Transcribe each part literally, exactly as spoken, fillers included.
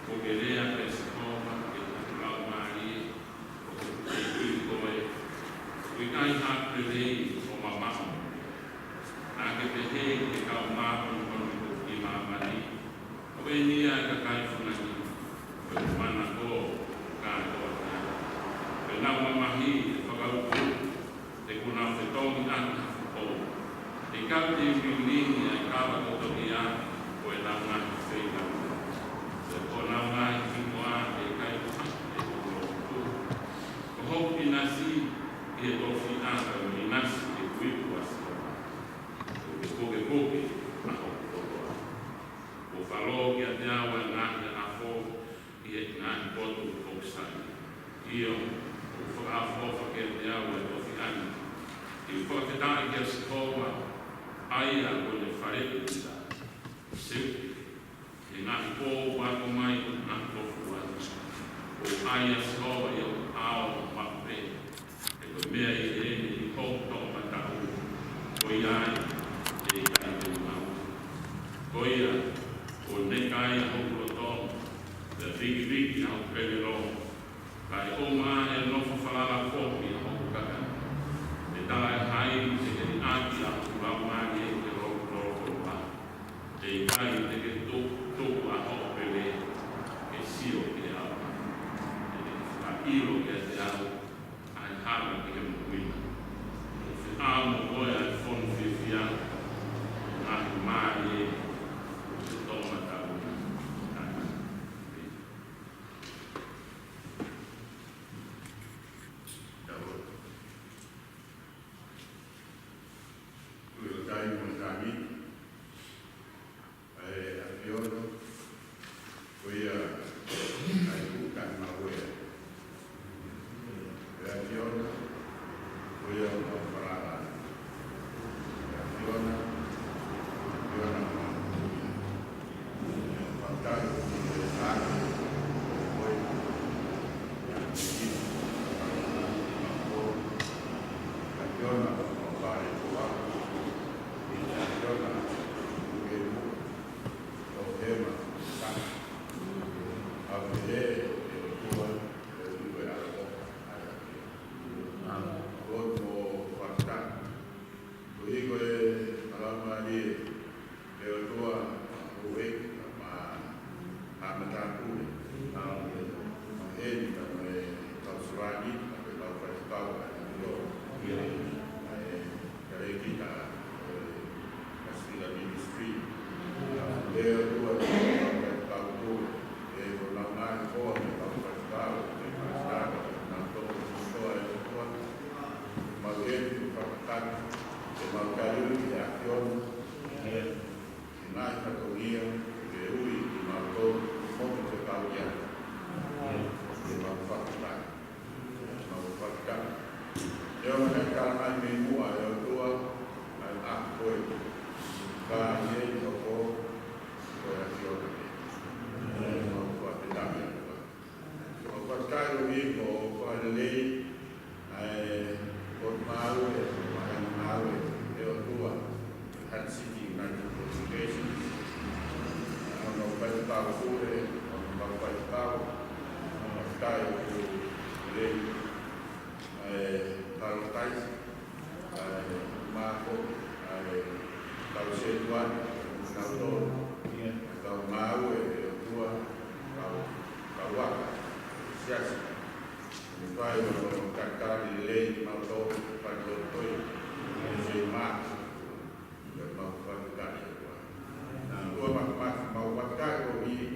Kuo ke lea, ʻe Sihova, ki hoku laumālie, ʻo hoku tui koe, ʻoku ʻikai ha lelei ʻo mamaʻo. Naʻa ke pehē ki he kau māʻoniʻoni ʻi māmani, ʻOku ʻeni ʻa e kakai funga ni, ko e manako kātoa ki ai. Ko ʻenau mamahi ʻe fakautuutu, he kuo nau fetongi ʻaki ha foʻou. ʻE ʻikai te u lilingi ʻa e kava kotoa ia ko ʻenau ngaahi feilaulau. Pea ko honau ngaahi hingoa ʻe ʻikai ke u lotu. Ko hoku ʻinasi ʻi he tofiʻa, ko hoku ʻinasi ʻi he ipu ʻa Sihova. Ko e pukepuke ʻa hoku loto. Kuo fakalō kiate au ʻa e ngaahi ʻafo ʻi he ngaahi potu ʻoku sai. ʻIo, kuo fakaʻofoʻofa kiate au ʻa e tofiʻa ni. Ke u fakafetaʻi kia Sihova, ʻa ia ko ʻene fale ʻi Sihova. Seuke, he ngaahi pō ʻoku ako mai ʻo ngaahi kofuani. Kuo ʻai ʻa Sihova ʻi hoku ʻao maʻu pē. He ko e meʻa ʻi heni ʻi hoku toʻomataʻu, ko ia ai ʻe ʻikai te u maʻu. Ko ia, kuo neka ai ʻa hoku loto, pea vikiviki ʻa hoku pelelo, kae ʻuma ʻe nofo falala foki ʻa hoku kakano. ʻE talaʻehai, ʻe heliʻaki ʻa hoku laumālie ʻi he lolokoloa. ʻE ʻikai te ke tuʻu, tuʻu ʻa hoʻo pele, ke sio ki he ʻaoʻao. ʻE ke fakaʻilo kiate au ʻa e hala ki he moʻui na. ʻE fekau mo koe ʻa e fonu fiefia, ngaahi mālie, ʻo e toʻomataʻu na. Tāna. Tau lotu. Ko e taimi mo e taimi, ʻa e ʻAfiona, ko ia ʻa e uta maue. ʻE ʻAfiona, ko ia ʻoku mau falala. ʻE ʻAfiona, ʻAfiona ʻoku mau moʻui. ʻE ʻAfiona, ko ia ʻoku mau falala. ʻE ʻAfiona, ʻoku mau falala. ʻE ʻAfiona, ʻoku mau moʻui. ʻO hema, saka. ʻAve he, ʻe ʻOtua, ʻe ʻOtua ʻe ʻaloʻofa, ʻa ia ke. ʻOku mau fakataki. Ko e hiko ʻe Laumālie, ʻe ʻOtua, ʻo e, ma, a matāpule. ʻA, ʻo e, ʻo e, ʻi he kau sivāniti, ʻa e kau faifekau, ʻa e, ʻa e, ʻa e, Ka le kita, eh, Kasila Ministry. Leo tua, ka tau tu, eh, ko nau ngai koa, me kau faifekau, me pastor, na to, to, eh, tua. Mau e, tu fakataki, e mau tali, e afiona. E ngai katolia, e ui, e mau to, mo ke kau ia. E mau fakataki. Mau fakataki. ʻE ʻomi ʻa e talamai mei muʻa ʻe ʻOtua, ʻa e ʻaho ko ē. Ka ʻi he ʻaho ko ē ʻa e ʻAfiona. Mau fakataki ʻOtua. Mau fakataki ʻOtua ko e fakalelei, ʻa e ʻOtua mau ē, ʻa e mau ē, ʻe ʻOtua. Hat City United Congregation. ʻA e mau faifekau pule, ʻa e mau faifekau, ʻa e mau faifekau pule, ʻa e Paradise, ʻa e Mako, ʻa e kau Setuani, kau Tolu, ʻa e kau Maue, ʻe ʻOtua, kau, kau Aka, Siasi. ʻE fai ʻo tatali lelei mau tō, fai lotoi, ʻe se mā, ʻe mau fakataki ʻOtua. Nā, ʻOtua mafimafi mau fakataki ʻOtua,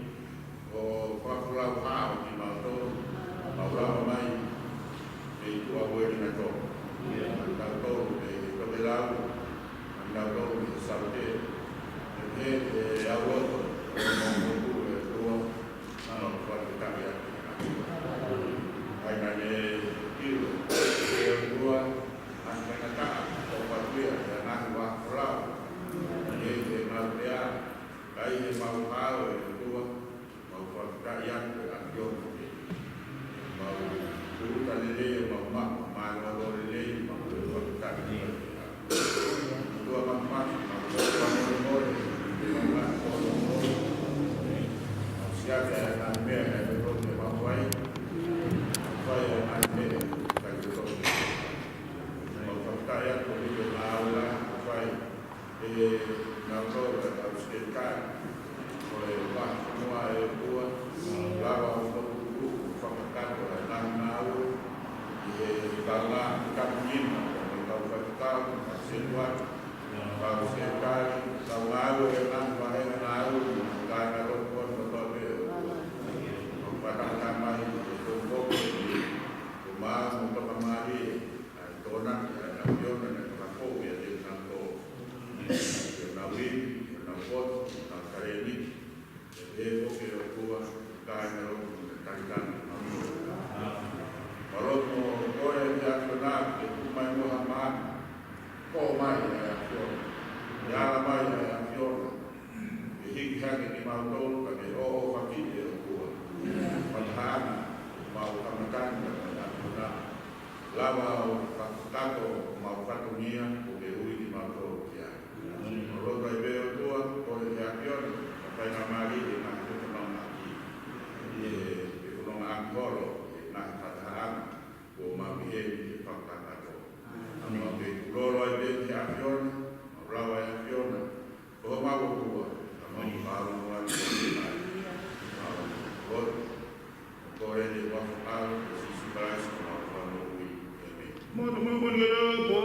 ʻo fakafolau hao kimautolu, Ka ko e ngaahi meʻa ʻe totonu ke mau fai, fai ʻa e ngaahi meʻa ʻoku totonu. Mau fakafetaʻi atu ʻi he ngāue ʻoku fai ʻe he ngaahi tau ʻa e kau sekelitali ʻo e Vahefonua, ʻe ʻOtua, lava ʻo tuku fakakakato ʻa e ngaahi ngāue ʻi he kaungā kapuñina, ʻo e kau faifekau, kau sekelitali, kau sekelitali, kau ngāue ʻi he ngaahi vahenga ngāue, kāinga lotu ʻo e kotoa pē. Mau fakataha mai ʻi he tau kope ni, ko mau mo toka mālie ʻa e tokonaki ʻa e ʻAfiona naʻe fakafou ʻiate kinautolu. ʻI honau ivi, ʻi honau poto, ʻi honau talēniti, ʻe he foki ʻe ʻOtua, kāinga lotu mo e talitali mo e lotu mo kole ʻe he ʻAfiona ke tuku mai muʻa ha maama. Ko mai ʻa e ʻAfiona. ʻE ala mai ʻa e ʻAfiona. ʻE hiki hake kimautolu ka ke ʻoʻofakiʻi ʻe ʻOtua. Fakataha ʻemau kamataʻanga mo e ʻAfiona. Lava ʻo fakakakato ʻemau fatongia ʻoku ke ui kimautolu ki ai. Mau lotu ai pē ʻOtua, kole ki he ʻAfiona, ka fai ha mālie ʻi he ngaahi fetonongaki. ʻI he fetonongaki holo, ʻi he ngaahi fakatahaʻanga, kuo mau ʻi heni ke fakakakato. Mau ke kulolo ai pē ki he ʻAfiona, mau lava ʻe ʻAfiona, ko homau ʻOtua, ka mau pālu mo atu ki ai. Mau lotu. Kole ʻi he huafa ʻo Sīsū Kalaisi ko homau Fakamoʻui. ʻĒmeni. Mata mata ni kere po.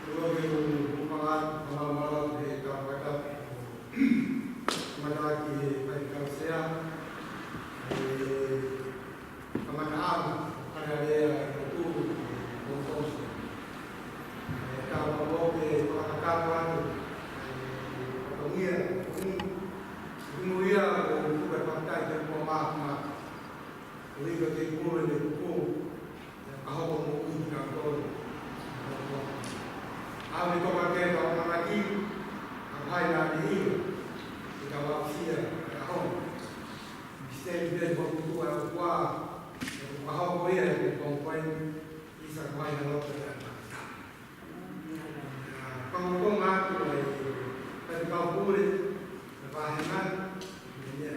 Ko e ʻuhinga ʻoku mau maʻu he kau fakatapu, kamata ki he faifekau sea, ʻe kamata ʻa e fakalea ʻa e lotu, ʻe koutou sea. ʻE kau mau ke fakakakato atu, ʻe fatongia, ʻe muia, ʻo tuku e fakataha te kua mā mā. ʻUhi ko e kei pule ne kuku, ʻe ka hoko mo ui ki ka kolo. ʻAve toka ke ka manaki, ka pai na ni io, ke ka wausia, ka hoko. Mistake de ko kuku a kua, ʻe ka hoko ia, ʻe ko kong koe, ʻisa ka pai na loto ia. Kong kong atu ai, ka te kau pule, ka pahe na, ʻe ia.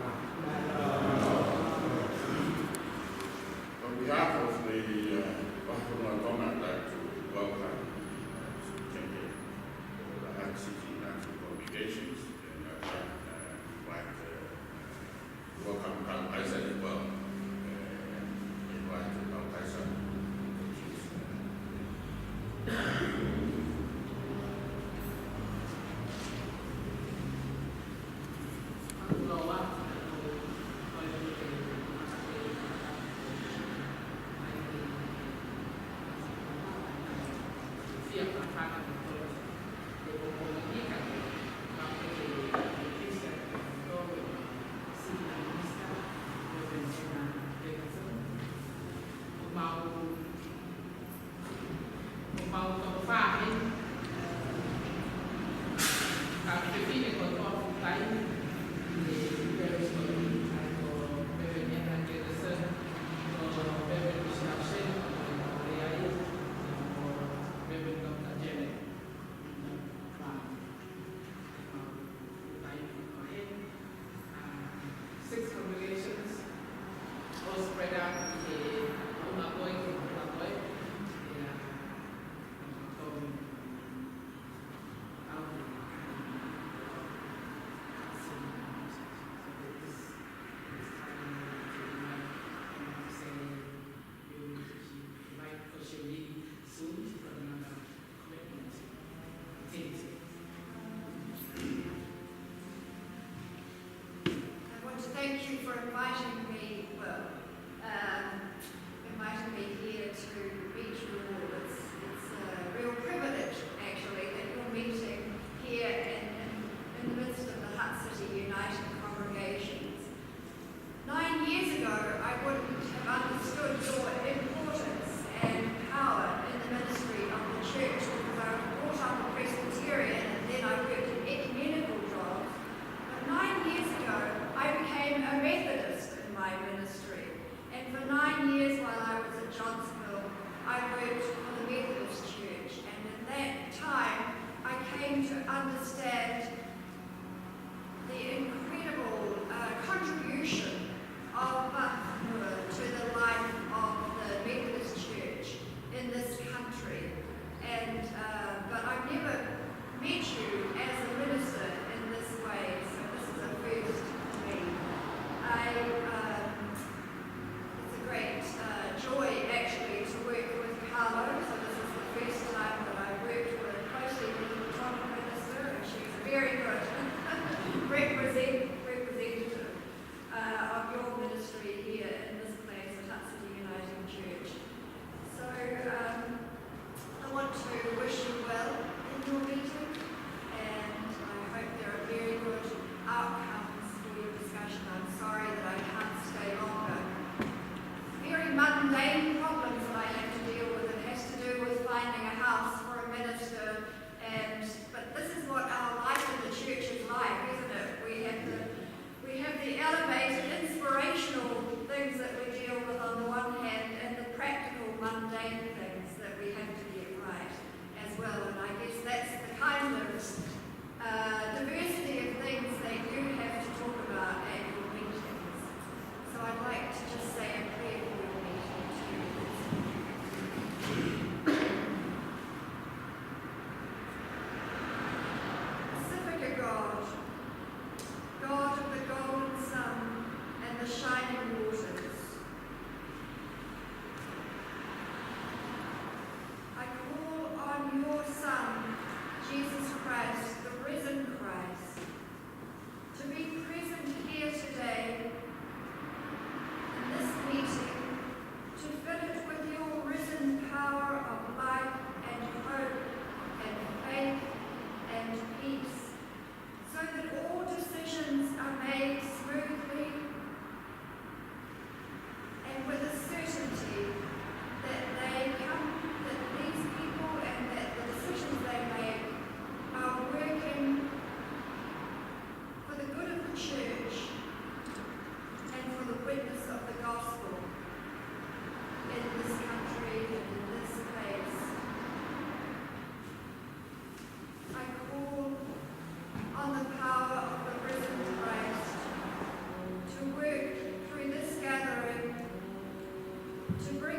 On behalf of the, uh, Vahefonua Tonga, I'd like to welcome, uh, to Keke, uh, the Heart City Native Congregations, and I'd like, uh, invite, uh, uh, welcome Kau Kaisa as well. Uh, invite Kau Kaisa. Six congregations, all spread out in the Unapoe, Unapoe. Yeah. to bring